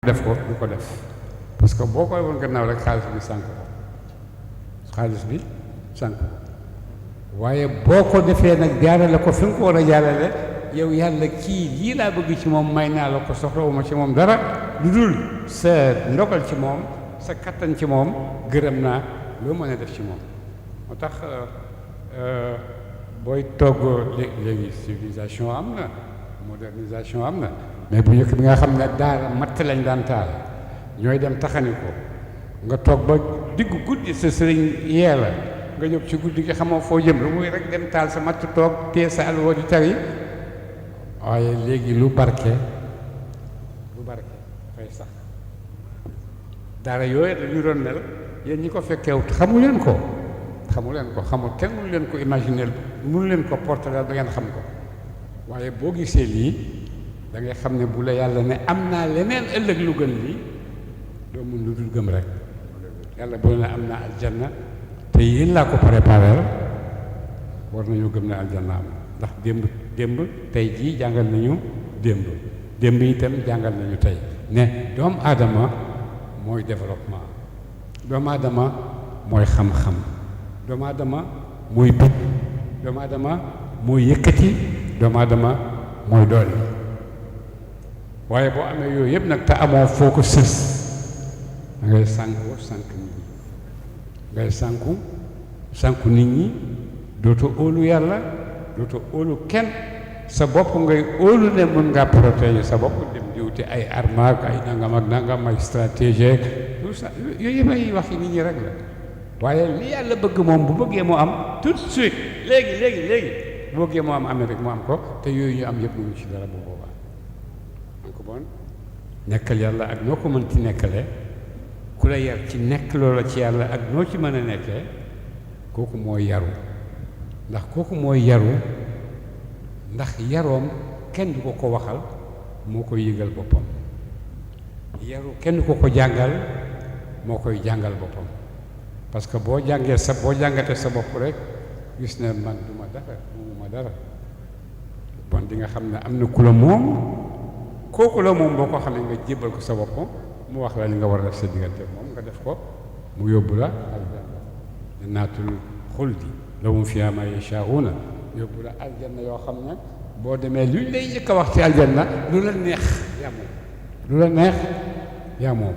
def ko du ko def parce que boo koy woon gannaaw rek xaalis bi sànk ko waaye boo ko defee nag jaarale ko fi nga ko war a jaarale yow yàlla kii lii laa bëgg ci moom may naa la ko soxlawuma ci moom dara lu dul sa ndogal ci moom sa kattan ci moom gërëm naa loo mën a def ci moom moo tax booy togg léegi civilisation am na modernisation am na mais bu njëkk bi nga xam ne daara matt lañ daan taal ñooy dem taxani ko nga toog ba diggu guddi sa sëriñ yee la nga jóg ci guddi gi xamoo foo jëm lu muy rek dem taal sa matt toog tee sa alwa di tari waaye léegi lu barke fay sax daara yooyu dañu doon mel yéen ñi ko fekkeewut xamu leen ko kenn mënu leen ko imaginer mënu leen ko porter da ngeen xam ko waaye boo gisee lii da ngay xam ne bu la yàlla ne am naa leneen ëllëg lu gën lii doo mun lu dul gëm rek yàlla bu la ne am naa aljanna te yéen laa ko préparé war nañu gëm ne aljanna am ndax démb tey jii jàngal nañu démb itam jàngal nañu tey ne doomu aadama mooy développement doomu aadama mooy xam-xam doomu aadama mooy bëgg doomu aadama mooy yëkkati doomu aadama mooy doole waaye boo amee yooyu yëpp nag te amoo foo ko sës da ngay sànk nit ñi ngay sànku nit ñi dootoo óolu yàlla dootoo óolu kenn sa bopp ngay óolu ne mën ngaa protéger sa bopp dem di wuti ay armes ak ay nangam ak nangam ay stratégie tout ça yooyu yëpp ay wax yi nit ñi rek la waaye li yàlla bëgg moom bu bëggee mu am tout de suite léegi bu bëggee mu am Amérique mu am ko te yooyu ñu am yëpp ñu ci dara bu boobaa ko bon nekkal yàlla ak noo ko mën ci nekkale ku la yar ci nekk loola ci yàlla ak noo ci mën a nekkee kooku mooy yaru ndax yaroom kenn du ko waxal moo koy yëgal boppam yaru kenn du ko jàngal moo koy jàngal boppam parce que boo jàngatee sa bopp rek gis ne man duma dara bon di nga xam ne am na ku la moom kooku la moom boo ko xamee nga jébbal ko sa bopp mu wax la li nga war a def sa diggante moom nga def ko mu yóbbu la aljanna jannaatul xuldi lahum fiihaa maa yashaa'uuna yóbbu la aljanna yoo xam ne boo demee luñ lay njëkk a wax ci aljanna lu la neex yaa moom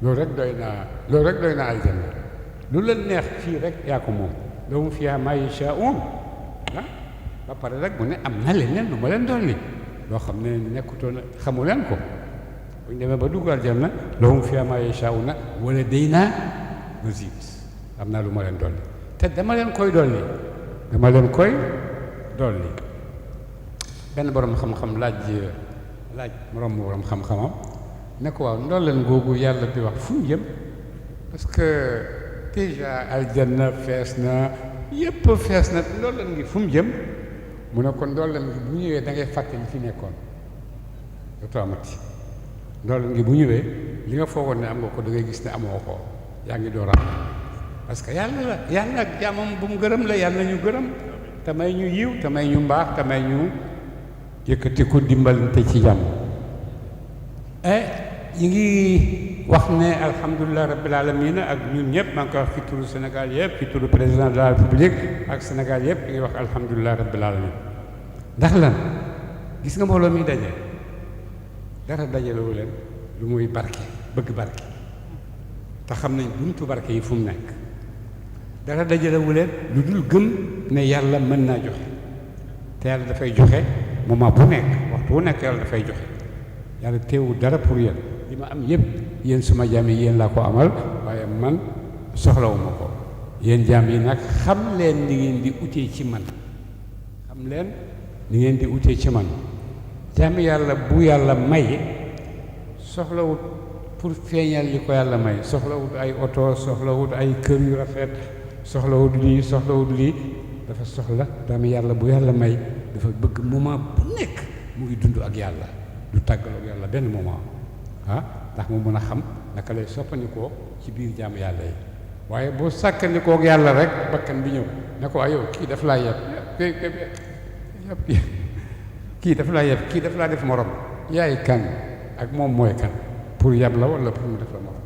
loolu rek doy na aljanna lu la neex fii rek yaa ko moom lahum fiihaa maa yashaa'uun ba pare rek mu ne am na leneen lu ma leen dolli loo xam ne nekkutoon xamu leen ko bu ñu demee ba dugg aljanna lahum fiihaa maa yashaa'uuna wa ladaynaa maziid am naa lu ma leen dolli te dama leen koy dolli benn borom xam-xam laaj moroom borom xam-xamam ne ko waaw ndolleen googu yàlla di wax fu mu jëm parce que déjà aljanna fees na yépp fees na ndolleen ngi fu mu jëm mu ne ko ndolleen ngi bu ñëwee da ngay fàtte li fi nekkoon dootoo amati ndolleen ngi bu ñëwee li nga foogoon ne am nga ko da ngay gis ne amoo ko yaa ngi door am parce que yàlla ak jaamam bu mu gërëm la yàlla ñu gërëm te may ñu yiw te may ñu mbaax te may ñu yëkkati ko dimbalante ci jàmm ñu ngi wax ne alhamdulilah rabbil alamin ak ñun ñëpp maa ngi koy wax ci turu Sénégal yëpp ci turu président de la République ak Sénégal yëpp ñu ngi wax alhamdulilah rabbil alamin ndax lan gis nga mbooloo mi daje dara dajalewu leen lu muy barke bëgg barke te xam nañ buntu barke yi fu mu nekk dara dajalewu leen lu dul gëm ne yàlla mën naa joxe te yàlla dafay joxe moment bu nekk waxtu bu nekk yàlla dafay joxe yàlla teewul dara pour yéen li ma am yëpp yéen suma jaam yi yéen laa ko amal waaye man soxlawuma ko yéen jaam yi nag xam leen ni ngeen di utee ci man jaam yàlla bu yàlla may soxlawut pour feeñal li ko yàlla may soxlawut ay oto soxlawut ay kër yu rafet soxlawut lii dafa soxla jaam yàlla bu yàlla may dafa bëgg moment bu nekk mu ngi dund ak yàlla du tàggaloo ak yàlla benn moment ndax mu mën a xam naka lay soppandikoo ci biir jaam yàlla yi waaye boo sàkkandikoo ak yàlla rek bakkan bi ñëw ne ko ayoo kii daf laa yeb kii daf laa def morom yaay kan ak moom mooy kan pour yab la wala pour mu def la moom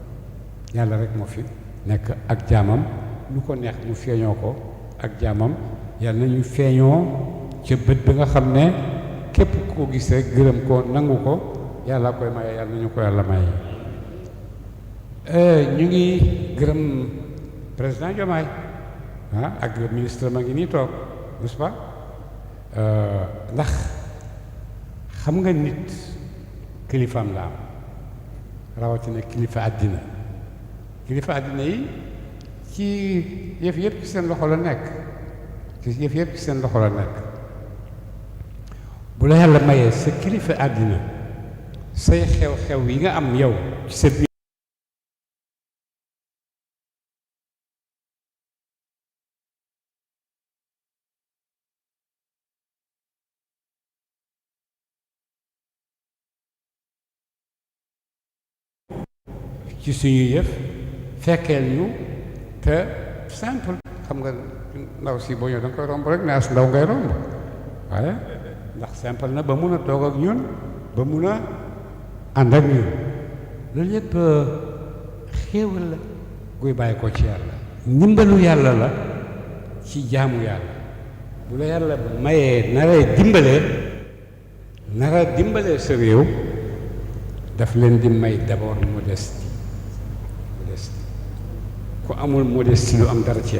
yàlla rek moo fi nekk ak jaamam lu ko neex mu feeñoo ko ak jaamam yàlla na ñu feeñoo ca bët bi nga xam ne képp koo gis rek gërëm ko nangu ko yàlla koy maye yàlla na ñu ko yàlla maye. ñu ngi gërëm président Diomaye ak ministre ma ngi nii toog n'est-ce pas ndax xam nga nit kilifaam la am rawatina kilifa àddina yi ci yëf yëpp ci seen loxo la nekk bu la yàlla mayee sa kilifa àddina say xew-xew yi nga am yow ci sa biir ci suñu yëf fekkeel ñu te simple xam nga ndaw si boo ñëw da nga koy romb rek ne as ndaw ngay romb waaye ndax simple na ba mun a toog ak ñun ba mun a ànd ak ñun loolu yëpp xéewal la guy bàyyi ko ci yàlla ndimbalu yàlla la ci jaamu yàlla bu la yàlla mayee nara dimbalee sa réew daf leen di may d'abord modestie ku amul modestie lu am dara ci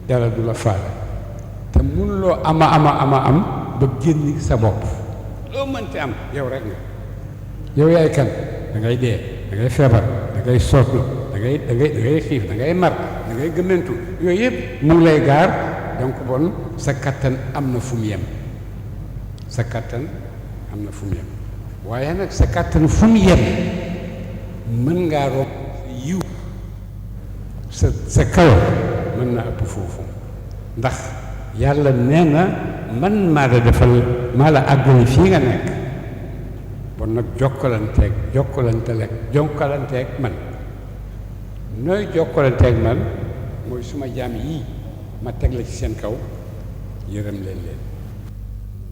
yàlla du la faale te mënuloo am ba génn sa bopp loo mënti am yow rek nga yow yaay kan da ngay dee da ngay feebar da ngay sotlu da ngay xiif da ngay mar da ngay gëmmentu yooyu yëpp mu ngi lay gaar donc bon sa kattan am na fu mu yem waaye nag sa kattan fu mu yem mën ngaa romb yiw sa kaw mën na ëpp foofu ndax yàlla nee na man maa la defal maa la àggali fii nga nekk bon nag jokkalanteeg man nooy jokkalanteeg man mooy suma jaam yii ma teg la ci seen kaw yërëm leen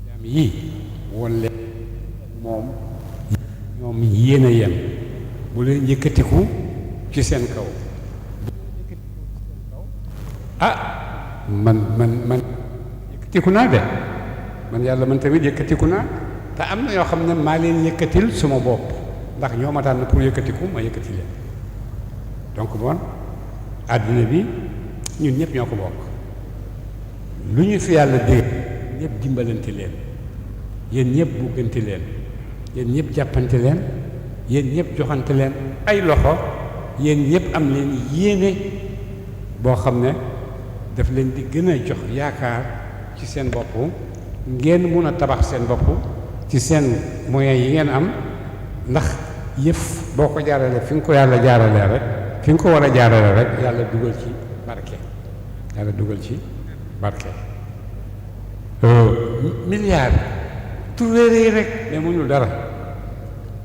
jaam yii woon leen ñoom yéen a yem bu leen yëkkatiku ci seen kaw man yëkkatiku naa de man yàlla man tamit yëkkatiku naa te am na yoo xam ne maa leen yëkkatil suma bopp ndax ñoo ma tànn pour yëkkatiku ma yëkkati leen donc bon àddina bi ñun ñëpp ñoo ko bokk lu ñu fi yàlla dégg ñëpp dimbalante leen yéen ñëpp buggante leen yéen ñëpp jàppante leen yéen ñëpp joxante leen ay loxo yéen ñëpp am leen yéene boo xam ne daf leen di gën a jox yaakaar ci seen bopp ngeen mun a tabax seen bopp ci seen moyens yi ngeen am ndax yëf boo ko jaaralee fi nga ko yàlla jaaralee rek fi nga ko war a jaaralee rek yàlla dugal ci barke milliard turéeree rek mais mënul dara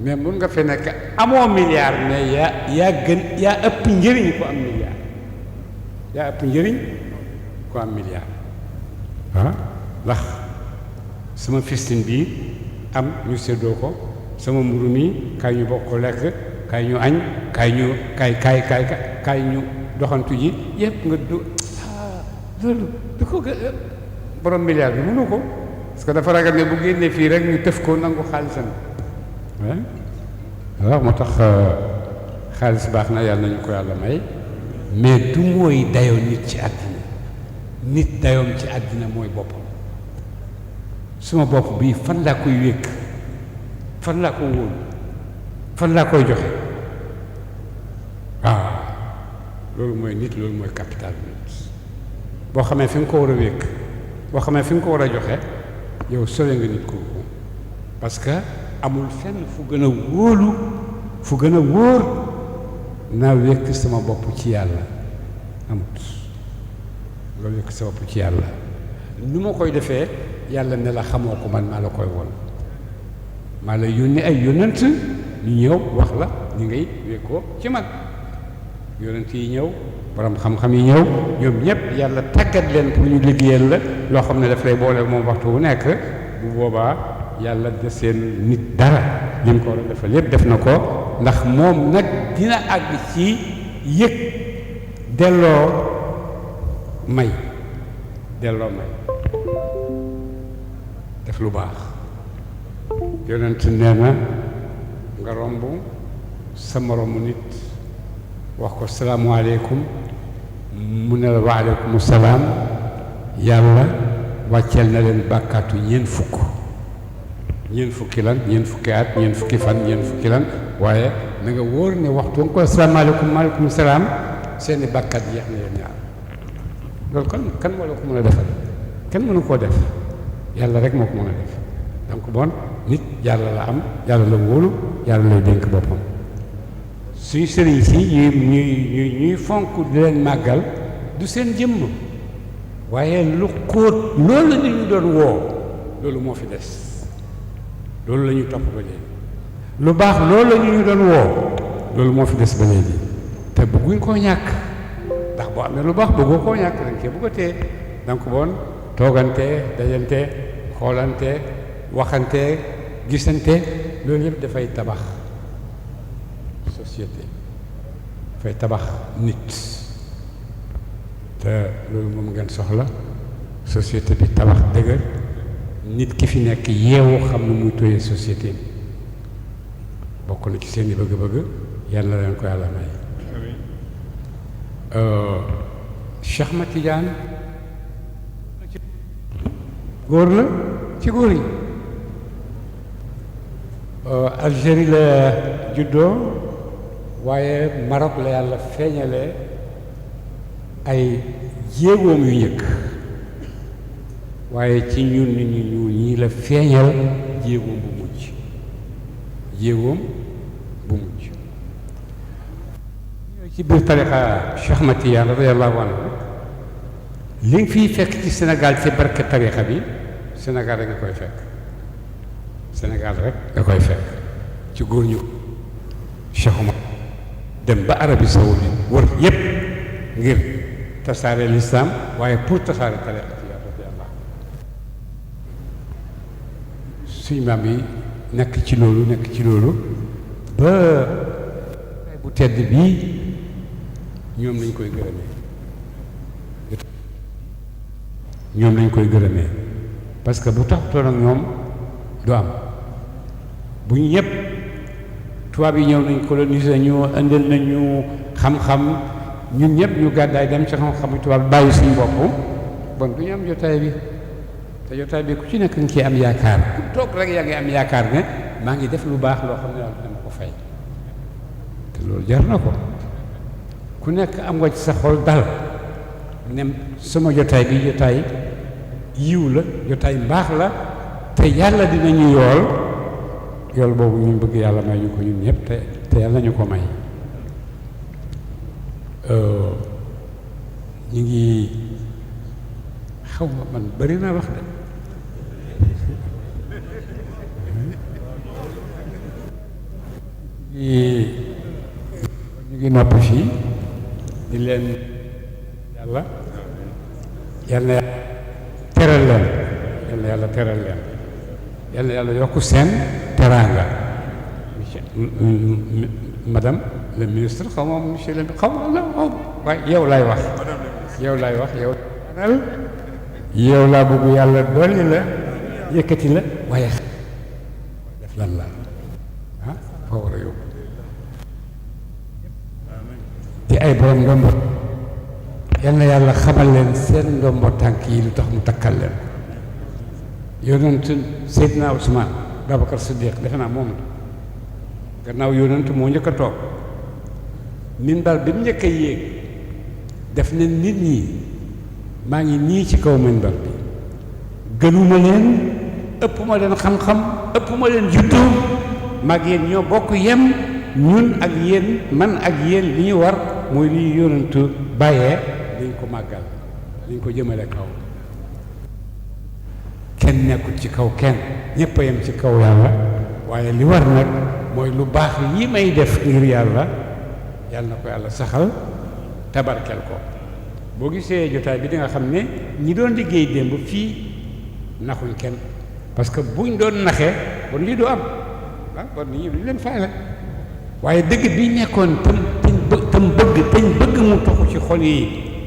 mais mun nga fe nekk amoo milliard mais yaa ëpp njëriñ ko am milliard ndax sama fistin bii am ñu séddoo ko sama mburu mi kaay ñu bokk ko lekk kaay ñu añ kaay ñu doxantu ji yëpp nga loolu du ko borom milliard bi mënu ko parce que dafa ragal ne bu génnee fii rek ñu tëf ko nangu xaalisam waaw moo tax xaalis baax na yàlla nañu ko yàlla may mais du mooy dayoo nit ci àddina nit dayoom ci àddina mooy boppam suma bopp bii fan laa koy wékk fan laa ko wóolu fan laa koy joxe waaw loolu mooy nit loolu mooy capital nit boo xamee fi nga ko war a wékk boo xamee fi nga ko war a joxe yow sole nga nit kooku parce que amul fenn fu gën a wóolu fu gën a wóor naa wékk sama bopp ci yàlla amut nga wékk sa bopp ci yàlla nu ma koy defee yàlla ne la xamoo ko man maa la koy won maa la yónni ay yónnant ñu ñëw wax la ni ngay wékkoo ci man yónnant yi ñëw borom xam-xam yi ñëw ñoom ñëpp yàlla tàggat leen pour ñu liggéeyal la loo xam ne daf lay boole moom waxtu wu nekk bu boobaa yàlla deseen nit dara li mu ko war a defal lépp def na ko ndax moom nag dina àgg ci yëg delloo may def lu baax. yonent nee na nga romb sa moromu nit wax ko salaamualeykum mu ne la waaleykum salaam yàlla wàcceel na leen bàkkaatu ñeent fukki lan ñeent fukki at ñeent fukki fan ñeent fukki lan waaye na nga wóor ne waxtu nga ko asalaamaaleykum maaleykum salaam seeni bàkkaat yeex na leen ñaar loolu kan moo la ko mën a defal kenn mënu koo def yàlla rek moo ko mën a def donc bon nit yàlla la am yàlla la wóolu yàlla lay dénk boppam suñu sëriñ si ñuy fonk di leen màggal du seen jëmm waaye lu xóot loolu la ñu doon woo loolu moo fi des loolu la ñu topp ba léegi lu baax loolu la ñu doon woo loolu moo fi des ba léegi te bëgguñ koo ñàkk ndax boo amee lu baax bëggoo koo ñàkk dañ cee bëgg a téye donc bon toogante dajante xoolante waxante gisante loolu yëpp dafay tabax société dafay tabax nit te loolu moom ngeen soxla société bi tabax dëgër nit ki fi nekk yeewu xam nu muy tooyee société bi bokk na ci seeni bëgg-bëgg yàlla na leen ko yàlla may. Cheikh Ahmad Tidiane góor la ci góor yi Algérie la juddoo waaye Maroc la yàlla feeñale ay jéegoom yu njëkk waaye ci ñun nit ñu ñuul ñii la feeñal jéegoom bu mujj ci biir tarixa Cheikh Ahmad Tidiane radiyallahu anhu li nga fiy fekk ci Sénégal ci barke tarixa bi Sénégal rek nga koy fekk Sénégal rek nga koy fekk ci góor ñu Cheikh Omar dem ba Arabie Saoudite wër yépp ngir tasaare l'islam waaye pour tasaare tarixa ci radiyallahu suñu maam yi nekk ci loolu ba bu tedd bii ñoom lañ koy gërëmee parce que bu taxutoon ak ñoom du am bu ñu ñëpp tubaab yi ñëw nañ coloniser ñu indil nañu xam-xam ñun ñëpp ñu gàddaay dem ci xam-xamu tubaab bàyyi suñu bopp bon du ñu am jotaay bi te jotaay bi ku ci nekk nga ciy am yaakaar ku toog rek yaa ngi am yaakaar ne maa ngi def lu baax loo xam ne daal dama ko fay te loolu jar na ko ku nekk am nga ci sa xol dal ne sama jotaay bi jotaay yiw la jotaay mbaax la te yàlla dinañu yool boobu ñu bëgg yàlla may ñu ko ñun ñëpp te yàlla ñu ko may ñu ngi xaw ma man bari naa wax de ñu ngi noppi fii di leen yàlla teral leen yàlla teral leen yàlla yokk seen teraanga madame le ministre xaw ma monsieur le xaw ma waaye yow laay wax yow laa bëgg yàlla dolli la yëkkati la waaye def lan la foo war a yóbbu di ay borom ndombo yal na yàlla xamal leen seen ndombo tànk yi lu tax mu takkal leen yonent Seydina Ousmane Babacar Siddiq defe naa moom la gannaaw yonent moo njëkk a toog minbar bi mu njëkk a yéeg def na nit ñi maa ngi nii ci kaw minbar bi gënuma leen ëpp ma leen xam-xam ëpp ma leen juddu mag yéen ñoo bokk yem ñun ak yéen man ak yéen li ñu war mooy li yonentu bàyyee dañ ko màggal dañ ko jëmale kaw kenn nekkul ci kaw kenn ñëpp a yem ci kaw yàlla waaye li war nag mooy lu baax yi may def ngir yàlla na ko yàlla saxal tabarkel ko boo gisee jotaay bi di nga xam ne ñi doon liggéey démb fii naxuñ kenn parce que buñ doon naxee bon lii du am ah kon nit ñi duñ leen faale waaye dëgg bi nekkoon tam bëgg mu toxu ci xol yi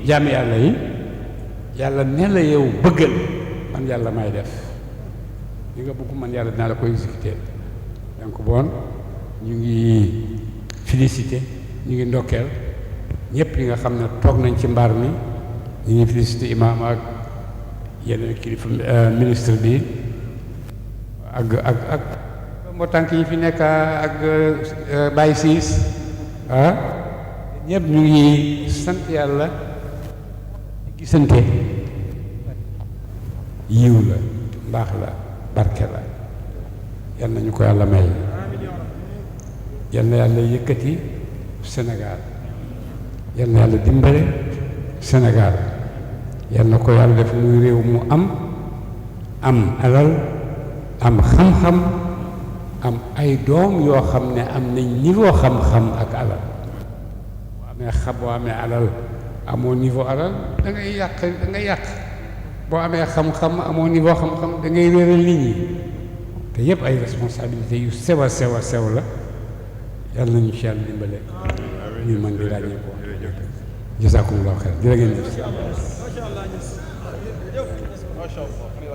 jaami yàlla yi yàlla ne la yow bëggal man yàlla may def li nga bëgg man yàlla dinaa la koy exécuter donc bon ñu ngi félicité ñu ngi ndokkeel ñëpp ñi nga xam ne toog nañ ci mbaar mi ñu ngi félicité imam ak yeneen kilifa ministre bi ak moo tànk yi fi nekk ak Baye Siis ñëpp ñu ngi sant yàlla gisante yiw la mbaax la barke la yal nañu ko yàlla may yal na yàlla yëkkati Sénégal yal na yàlla dimbale Sénégal yal na ko yàlla def muy réew mu am alal am xam-xam am ay doom yoo xam ne am nañ niveau xam-xam ak alal boo amee alal amoo niveau alal da ngay yàq boo amee xam-xam amoo niveau xam-xam da ngay réeral nit ñi te yëpp ay responsabilités yu sew a sew la yàlla nañu ci yàlla dimbale ñu mën di ràññee ko jazakumullahu xayr jërë ngeen jëf